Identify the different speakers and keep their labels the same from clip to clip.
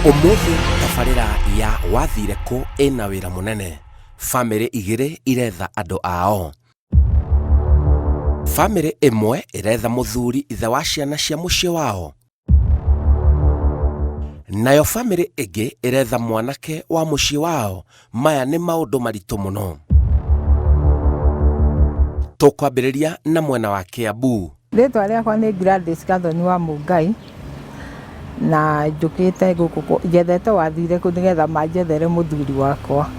Speaker 1: Ũmũthĩ tabarĩra ya Wathire Kũ ĩna wĩra mũnene. Bamĩrĩ igĩrĩ iretha andũ ao. Bamĩrĩ ĩmwe ĩretha mũthuri ithe wa ciana cia mũciĩ wao. Nayo bamĩrĩ ĩngĩ ĩretha mwanake wa mũciĩ wao. Maya nĩ maũndũ maritũ mũno. Tũkwambĩrĩria na mwena wa Kiambu.
Speaker 2: Rĩtwa rĩakwa nĩ Gladys Gathoni wa Mũngai na njũkĩte gũkũ njethete wathire kũ nĩgetha manjethere mũthuri wakwa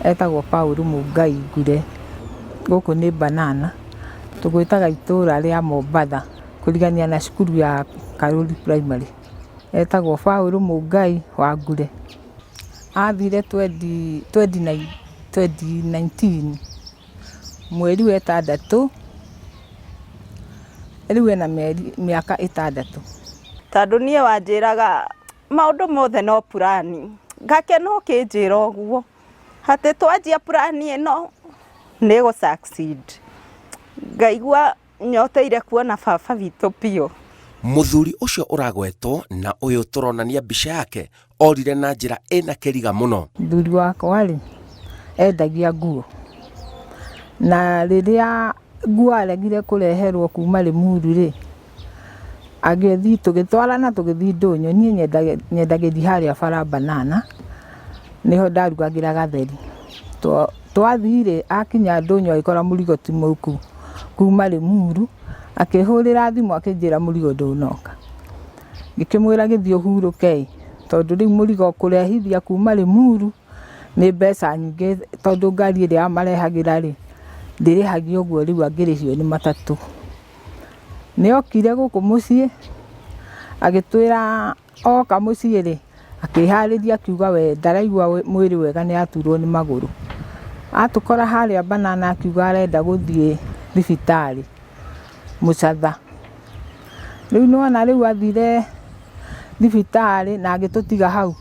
Speaker 2: etagwo Paul Mũngai Ngure. Gũkũ nĩ Banana, tũgwĩtaga itũra rĩa Mombatha kũrigania na cukuru ya Karuri Primary. Etagwo Paul Mũngai wa Ngure. Athire 2019 mweri wa ĩtandatũ, rĩu ena mĩaka ĩtandatũ.
Speaker 3: Tondũ niĩ wanjĩraga maũndũ mothe no plan, ngakena ũkĩnjĩra ũguo, atĩ twanjia plan ĩno nĩ ĩgũ succeed. Ngaigua nyoteire kuona baba witũ biũ.
Speaker 1: Mũthuri ũcio ũragwetwo na ũyũ tũronania mbica yake orire na njĩra ĩna kĩriga mũno.
Speaker 2: Mũthuri wakwa rĩ, endagia nguo, na rĩrĩa nguo aregire kũreherwo kuma Limuru rĩ, agĩthiĩ tũgĩtwarana tũgĩthiĩ ndũnyũ, niĩ nyendagĩria harĩa bara Banana, nĩho ndarugagĩra gatheri. Twathiĩ rĩ, akinya ndũnyũ agĩkora mũrigo ti mũku kuma Limuru, akĩhũrĩra thimũ akĩnjĩra mũrigo ndũnoka. Ngĩkĩmwĩra gĩthiĩ ũhurũke ĩ, tondũ rĩu mũrigo kũrehithia kuma Limuru nĩ mbeca nyingĩ tondũ ngari ĩrĩa amarehagĩra rĩ, ndĩrĩhagio ũguo rĩu angĩrĩhio nĩ matatũ. Nĩ okire gũkũ mũciĩ agĩtwĩra oka mũciĩ rĩ, akĩharĩria akiuga we ndaraigua mwĩrĩ wega nĩ aturwo nĩ magũrũ. Atũkora harĩa Banana akiuga arenda gũthiĩ thibitarĩ Mũcatha. Rĩu nĩ wona rĩu athire thibitarĩ na agĩtũtiga hau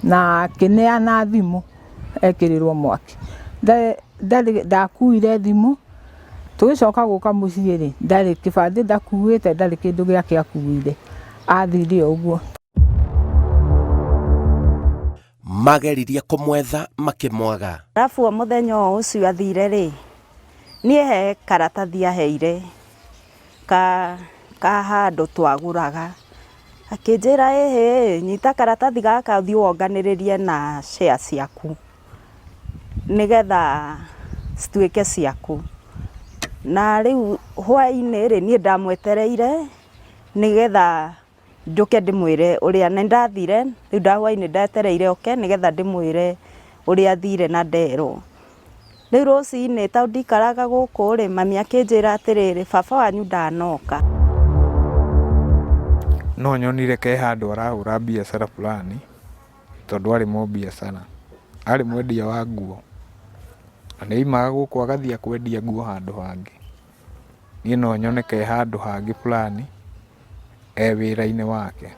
Speaker 2: na akĩneana thimũ ekĩrĩrwo mwaki. Ndakuire thimũ, tũgĩcoka gũka mũciĩ rĩ, ndarĩ kĩbandĩ ndakuĩte, ndarĩ kĩndũ gĩake akuire, athire o ũguo.
Speaker 1: Mageririe kũmwetha makĩmwaga.
Speaker 3: Arabu o mũthenya o ũcio athire rĩ, niĩ he karatathi aheire ka ka handũ twagũraga, akĩnjĩra ĩhĩ nyita karatathi gaka ũthiĩ wonganĩrĩrie na share ciaku, nĩgetha cituĩke ciaku. Na rĩu hwainĩ rĩ, niĩ ndamwetereire nĩgetha njũke ndĩmwĩre ũrĩa, nĩ ndathire rĩu nda hwainĩ ndetereire oke nĩgetha ndĩmwĩre ũrĩa athire na nderwo. Rĩu rũcinĩ tondũ ndikaraga gũkũ rĩ, mami akĩnjĩra atĩrĩrĩ, baba wanyu ndanoka.
Speaker 4: No nyonire ke handũ arahũra biacara fulani, tondũ arĩ mũbiacara. Arĩ mwendia wa nguo, na nĩ aumaga gũkũ agathiĩ kwendia nguo handũ hangĩ. Niĩ no nyone ke handũ hangĩ fulani e wĩra-inĩ wake.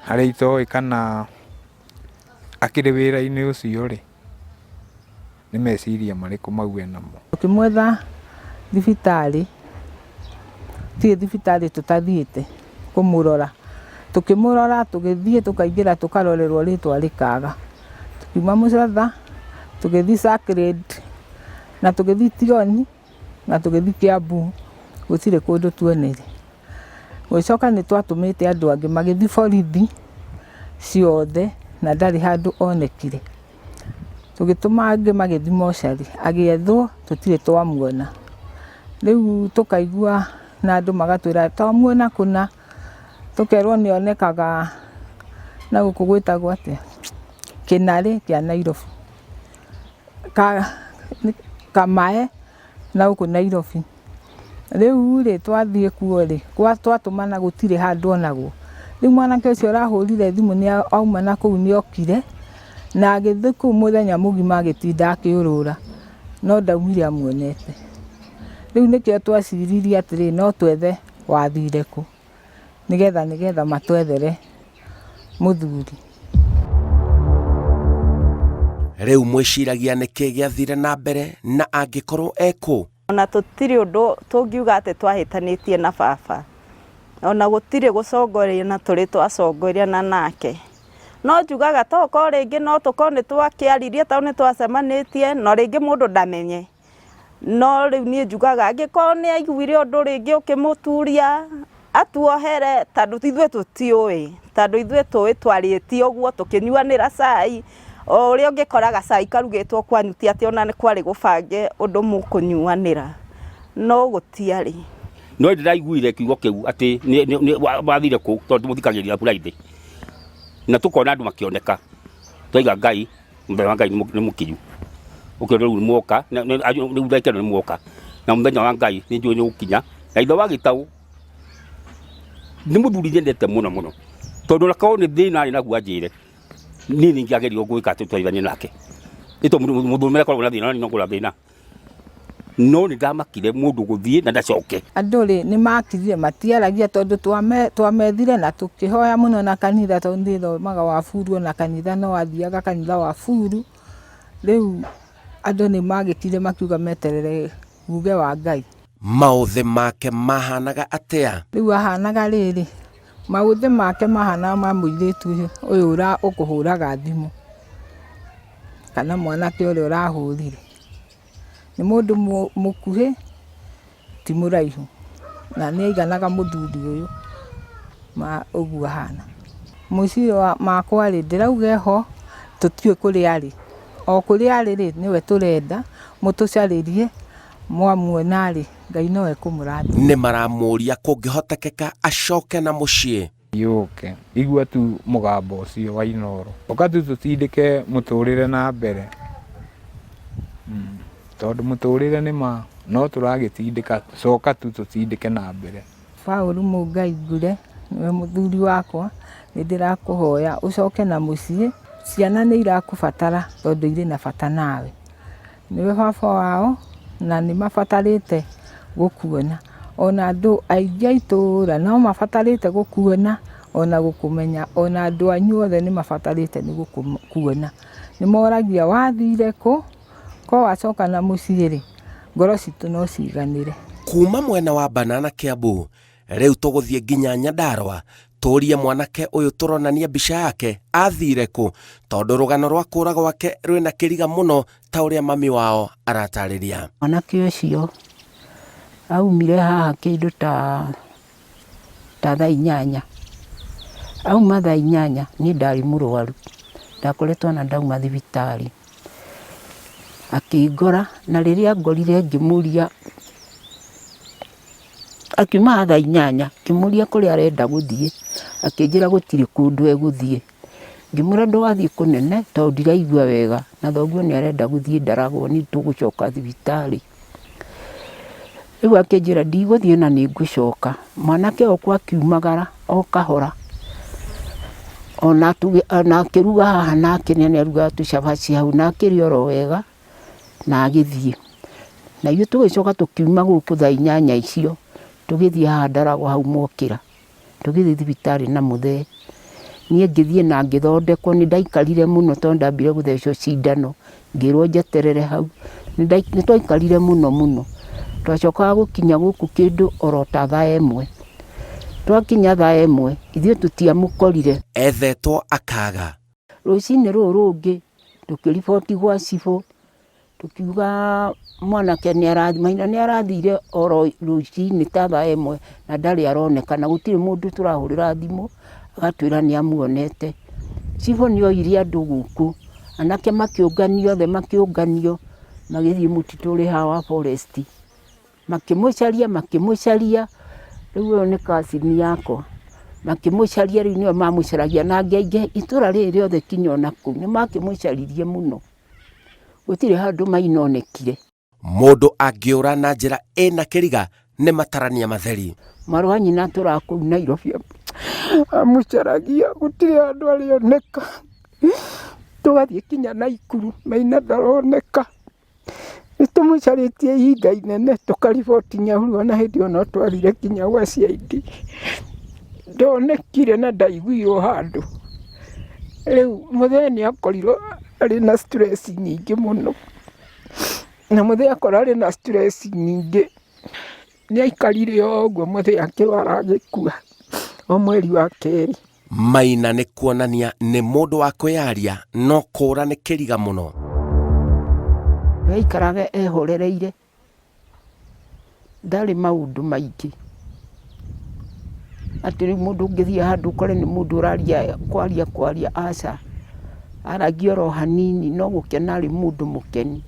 Speaker 4: Harĩa itoĩ kana akĩrĩ wĩra-inĩ ũcio rĩ, nĩ meciria marĩkũ mau enamo.
Speaker 2: Tũkĩmwetha thibitarĩ, gũtirĩ thibitarĩ tũtathiĩte kũmũrora. Tũkĩmũrora tũgĩthiĩ tũkaingĩra tũkarorerwo rĩtwa rĩkaga. Tũkiuma Mũcatha, tũgĩthiĩ Sacred na tũgĩthiĩ Tioni na tũgĩthiĩ Kiambu, gũtirĩ kũndũ tuonire. Gũgĩcoka nĩ twatũmĩte andũ angĩ magĩthiĩ borithi ciothe na ndarĩ handũ onekire. Tũgĩtũma angĩ magĩthiĩ mocarĩ, agĩethwo tũtirĩ twamuona. Rĩu tũkaigua na andũ magatwĩra twamuona kũna, tũkerwo nĩ onekaga na gũkũ gwĩtagwo atĩa, Kĩnarĩ kĩa Nairobi. Kamae na gũkũ Nairobi. Rĩu rĩ, twathiĩ kuo rĩ, twatũmana gũtirĩ handũ onagwo. Rĩu mwanake ũcio ũrahũrire thimũ nĩ auma na kũu nĩ okire, na agĩthiĩ kũu mũthenya mũgima agĩtinda akĩũrũra, no ndaumire amuonete. Rĩu nĩkĩo tweciririe atĩrĩrĩ, no twethe wathire kũ, nĩgetha nĩgetha matwethere mũthuri.
Speaker 1: Rĩu mwĩciragia nĩkĩ gĩathire na mbere na angĩkorwo ekũ?
Speaker 3: Ona tũtirĩ ũndũ tũngiuga atĩ twahĩtanĩtie na baba. Ona gũtirĩ gũcongoria na tũrĩ twacongoriana nake. No njugaga tokorwo rĩngĩ no tũkorwo nĩ twakĩaririe tondũ nĩ twacemanĩtie no rĩngĩ mũndũ ndamenye. No rĩu niĩ njugaga angĩkorwo nĩ aiguire ũndũ rĩngĩ ũkĩmũturia atuohere tondũ ithuĩ tũtiũĩ, tondũ ithuĩ tũĩ twarĩtie ũguo tũkĩnyuanĩra cai, o ũrĩa ũngĩkora gacai karugĩtwo kwanyu ti atĩ ona kwarĩ gũbange ũndũ mũkũnyuanĩra, no gũtiarĩ.
Speaker 5: No ndĩraiguire kiugo kĩu atĩ wathire kũ tondũ tũmũthikagĩrĩria Friday na tũkona andũ makĩoneka twaiga Ngai mũthenya wa Ngai nĩ mũkinyu ũkĩona rĩu nĩ mwoka rĩu ndagĩka ĩno nĩ mwoka na mũthenya wa Ngai nĩ njũĩ nĩ ũgũkinya na ithe wa gĩtaũ nĩ mũthuri nyendete mũno mũno tondũ ona korwo nĩ thĩna arĩ naguo anjĩre niĩ nĩ ingĩageria gwĩka atĩ twaithanie nake nĩ tondũ mũndũ akoragwo na thĩna na niĩ no ngoragwo na thĩna no nĩ ndamakire mũndũ gũthiĩ na ndacoke.
Speaker 2: Andũ rĩ nĩ makirire matiaragia tondũ twamethire na tũkĩhoya mũno na kanitha tondũ niĩ thomaga wa buru ona kanitha no athiaga kanitha wa buru. Rĩu andũ nĩ magĩkire makiuga meterere uge wa Ngai.
Speaker 1: Maũthĩ make mahanaga atĩa?
Speaker 2: Rĩu ahanaga rĩrĩ, maũthĩ make mahanaga ma mũirĩtu ũyũ ũkũhũraga thimũ kana mwanake ũrĩa ũrahũrire. Nĩ mũndũ mũkuhĩ, ti mũraihu, na nĩ aiganaga mũthuri ũyũ ũguo ahana. Meciria makwa rĩ, ndĩrauga eho, tũtiũĩ kũrĩa arĩ. O kũrĩa arĩ rĩ, nĩwe tũrenda, mũtũcarĩrie, mwamuona rĩ, Ngai no ekũmũrathima.
Speaker 1: Nĩ maramũria kũngĩhotekeka acoke na mũciĩ.
Speaker 4: Yũke. Igua tu mũgambo ũcio wa Inooro. Ũka tu tũtindĩke mũtũrĩre na mbere. Tondũ mũtũrĩre nĩ ma no tũragĩtindĩka, coka tu tũtindĩke na mbere.
Speaker 2: Paul Mũngai Ngure nĩwe mũthuri wakwa, nĩ ndĩrakũhoya ũcoke na mũciĩ, ciana nĩ irakũbatara tondũ irĩ na bata nawe. Nĩwe baba wao na nĩ mabatarĩte gũkuona. Ona andũ aingĩ a itũũra no mabatarĩte gũkuona ona gũkũmenya. Ona andũ anyu othe nĩ mabatarĩte nĩ gũkuona. Nĩ moragia wathire kũ, ko wacoka na mũciĩ rĩ, ngoro citũ no ciganĩre.
Speaker 1: Kuma mwena wa Banana Kiambu, rĩu tũgũthiĩ nginya Nyandarua tũrie mwanake ũyũ tũronania mbica yake athire kũ, tondũ rũgano rwa kũra gwake rwĩna kĩriga mũno ta ũrĩa mami wao aratarĩria.
Speaker 6: Mwanake ũcio aumire haha kĩndũ ta thaa 8. Auma thaa 8 niĩ ndarĩ mũrwaru, ndakoretwo ona ndauma thibitarĩ. Akĩngora na rĩrĩa angorire ngĩmũria, akiuma haha thaa 8 ngĩmũria kũrĩa arenda gũthiĩ, akĩnjĩra gũtirĩ kũndũ egũthiĩ. Ngĩmwĩra ndũgathiĩ kũnene tondũ ndiraigua wega na thoguo nĩ arenda gũthiĩ Ndaragwo nĩ tũgũcoka thibitarĩ. Rĩu akĩnjĩra ndigũthiĩ na nĩ ngũcoka. Mwanake okwo akiumagara o kahora ona akĩruga haha na akĩrĩa nĩ arugaga tũcabaci hau na akĩrĩa oro wega na agĩthiĩ. Na ithuĩ tũgĩcoka tũkiuma gũkũ thaa 8 icio tũgĩthiĩ haha Ndaragwo hau Mwokĩra. Tũgĩthiĩ thibitarĩ na mũthee. Niĩ ngĩthiĩ na ngĩthondekwo, nĩ ndaikarire mũno tondũ ndambire gũthecwo cindano, ngĩrwo njeterere hau. Nĩ twaikarire mũno mũno. Twacokaga gũkinya gũkũ kĩndũ oro ta thaa 1. Twakinya thaa 1, ithuĩ tũtiamũkorire.
Speaker 1: Ethetwo akaga.
Speaker 6: Rũcinĩ rũrũ rũngĩ tũkĩriboti gwa cibũ, tũkiuga mwanake nĩ arathiĩ, Maina nĩ arathire oro rũcinĩ ta thaa 1 na ndarĩ aroneka na gũtirĩ mũndũ tũrahũrĩra thimũ agatwĩra nĩ amuonete. Cibũ nĩ oire andũ gũkũ, anake makĩũnganio othe makĩũnganio magĩthiĩ mũtitũ ũrĩ haha wa forest. Makĩmũcaria makĩmũcaria, rĩu ũyũ nĩ cousin yakwa, makĩmũcaria rĩu nĩo mamũcaragia na angĩ aingĩ itũra rĩrĩ rĩothe kinya ona kũu nĩ makĩmũcaririe mũno. Gũtirĩ handũ Maina onekire.
Speaker 1: Mũndũ angĩũra na njĩra ĩna kĩriga nĩ matarania matheri.
Speaker 6: Mwarĩ wa nyina atũraga kũu Nairobi amũcaragia gũtirĩ handũ arĩoneka. Tũgathiĩ kinya Naikuru Maina ndaroneka. Nĩ tũmũcarĩtie ihinda inene tũkariboti Nyahururu ona hĩndĩ ĩyo no twathire kinya gwa CID. Ndonekire na ndaiguirwo handũ. Rĩu mũthee nĩ akorirwo arĩ na stress nyingĩ mũno. Na mũthee akorwo arĩ na stress nyingĩ, nĩ aikarire o ũguo mũthee akĩrwara agĩkua. O mweri wa kerĩ.
Speaker 1: Maina nĩ kuonania nĩ mũndũ wa kwĩyaria no kũũra nĩ kĩriga mũno.
Speaker 6: We aikaraga ehorereire, ndarĩ maũndũ maingĩ. Atĩ rĩu mũndũ ũngĩthiĩ handũ ũkore nĩ mũndũ ũraria kwaria kwaria, aca. Aragia oro hanini no gũkena arĩ mũndũ mũkeni,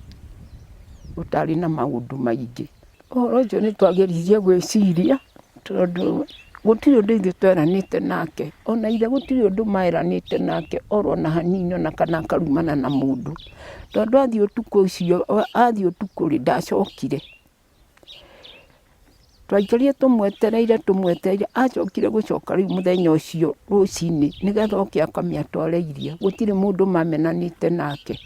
Speaker 6: ũtarĩ na maũndũ maingĩ. Ũhoro ũcio nĩ twageririe gwĩciria tondũ gũtirĩ ũndũ ithuĩ tweranĩte nake, ona ithe gũtirĩ ũndũ maeranĩte nake oro na hanini ona kana akarumana na mũndũ. Tondũ athiĩ ũtukũ ũcio, athiĩ ũtukũ rĩ, ndacokire. Twaikarire tũmwetereire tũmwetereire, acokire gũcoka rĩu mũthenya ũcio rũcinĩ nĩgetha oke akame atware iria, gũtirĩ mũndũ mamenanĩte nake.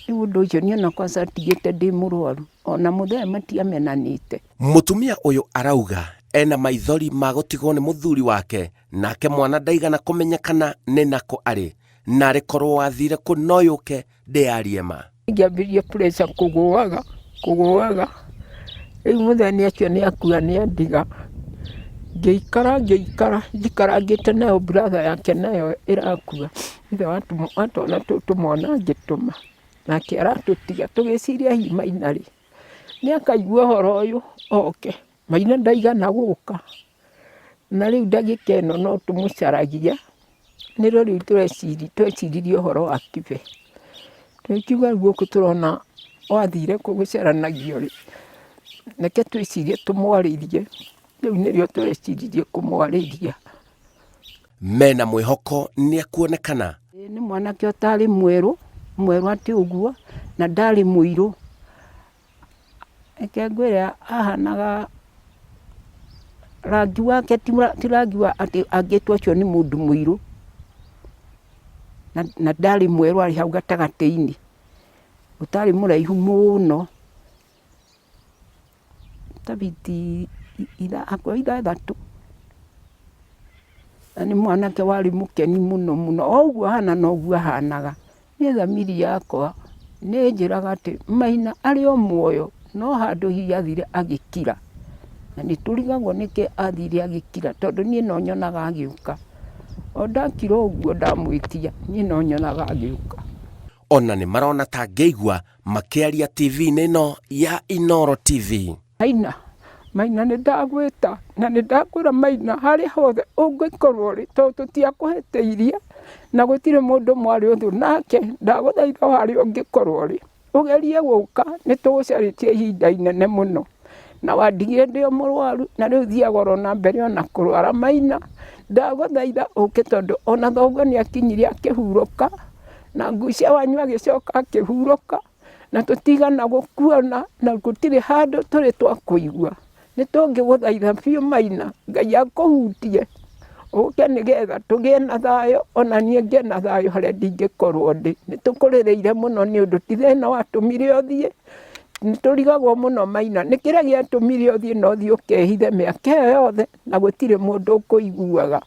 Speaker 6: Rĩu ũndũ ũcio niĩ ona kwanza ndigĩte ndĩ mũrwaru, ona mũthee matiamenanĩte.
Speaker 1: Mũtumia ũyũ arauga ena maithori ma gũtigwo nĩ mũthuri wake nake mwana ndaigana kũmenyekana nĩ nakũ arĩ narĩ korwo wathire kũ no yũke ndĩyarie ma.
Speaker 6: Ngĩambĩrĩria pressure kũgũaga kũgũaga, rĩu mũthenya ũcio nĩ akua nĩ andiga, ngĩikara ngĩikara njikarangĩte nayo brother yake nayo ĩrakua, ithe wa twana tũu tũmwana ngĩtũma, nake aratũtiga, tũgĩciria hihi Maina rĩ, nĩ akaigua ũhoro ũyũ oke, Maina ndaigana gũka, na rĩu ndagĩka ĩno no tũmũcaragia, nĩrĩo rĩu tweciririe ũhoro wa Kibe. Tũgĩkiuga rĩu gũkũ tũrona wathire kũ gũcaranagio rĩ, reke twĩcirie tũmwarĩrie, rĩu nĩrĩo tũreciririe kũmwarĩria.
Speaker 1: Mena mwĩhoko nĩekuonekana.
Speaker 6: Ĩĩ nĩ mwanake ũtarĩ mwerũ, mwerũ atĩ ũguo, na ndarĩ mũirũ. Reke ngwĩre ahanaga, rangi wake ti rangi wa atĩ angĩtwo ũcio nĩ mũndũ mũirũ, na ndarĩ mwerũ arĩ hau gatagatĩ-inĩ, ũtarĩ mũraihu mũno, ta biti hakuhĩ ithathatũ. Na nĩ mwanake warĩ mũkeni mũno mũno, o ũguo ahana noguo ahanaga. Niĩ thamiri yakwa nĩ ĩnjĩraga atĩ Maina arĩ o muoyo no handũ hihi athire agĩkira. Na nĩ tũrigagwo nĩkĩ athire agĩkira tondũ niĩ no nyonaga agĩũka. O ndakira ũguo ndamwĩtia niĩ no nyonaga agĩũka.
Speaker 1: Ona nĩ marona ta angĩigua makĩaria TV-inĩ ĩno ya Inooro TV.
Speaker 6: Maina, Maina nĩ ndagwĩta na nĩ ndakwĩra Maina harĩa hothe ũngĩkorwo ũrĩ tondũ tũtiakũhĩtĩirie na gũtirĩ mũndũ mwarĩ ũthũ nake, ndagũthaitha o harĩa ũngĩkorwo ũrĩ ũgerie gũka nĩ tũgũcarĩtie ihinda inene mũno na wandigire ndĩ o mũrwaru na rĩu thiaga oro na mbere ona kũrwara. Maina ndagũthaitha ũke tondũ ona thoguo nĩ akinyire akĩhurũka na ngucia wanyu agĩcoka akĩhurũka. Na tũtigana gũkuona na gũtirĩ handũ tũrĩ twakũigua. Nĩ tũngĩgũthaitha biũ Maina, Ngai akũhutie, ũke nĩgetha tũgĩe na thayũ ona niĩ ngĩe na thayũ harĩa ndingĩkorwo ndĩ. Nĩ tũkũrĩrĩire mũno nĩ ũndũ ti thĩna watũmire ũthiĩ, nĩ tũrigagwo mũno Maina, nĩ kĩrĩa gĩatũmire ũthiĩ na ũthiĩ ũkehithe mĩaka ĩyo yothe na gũtirĩ mũndũ ũkũiguaga.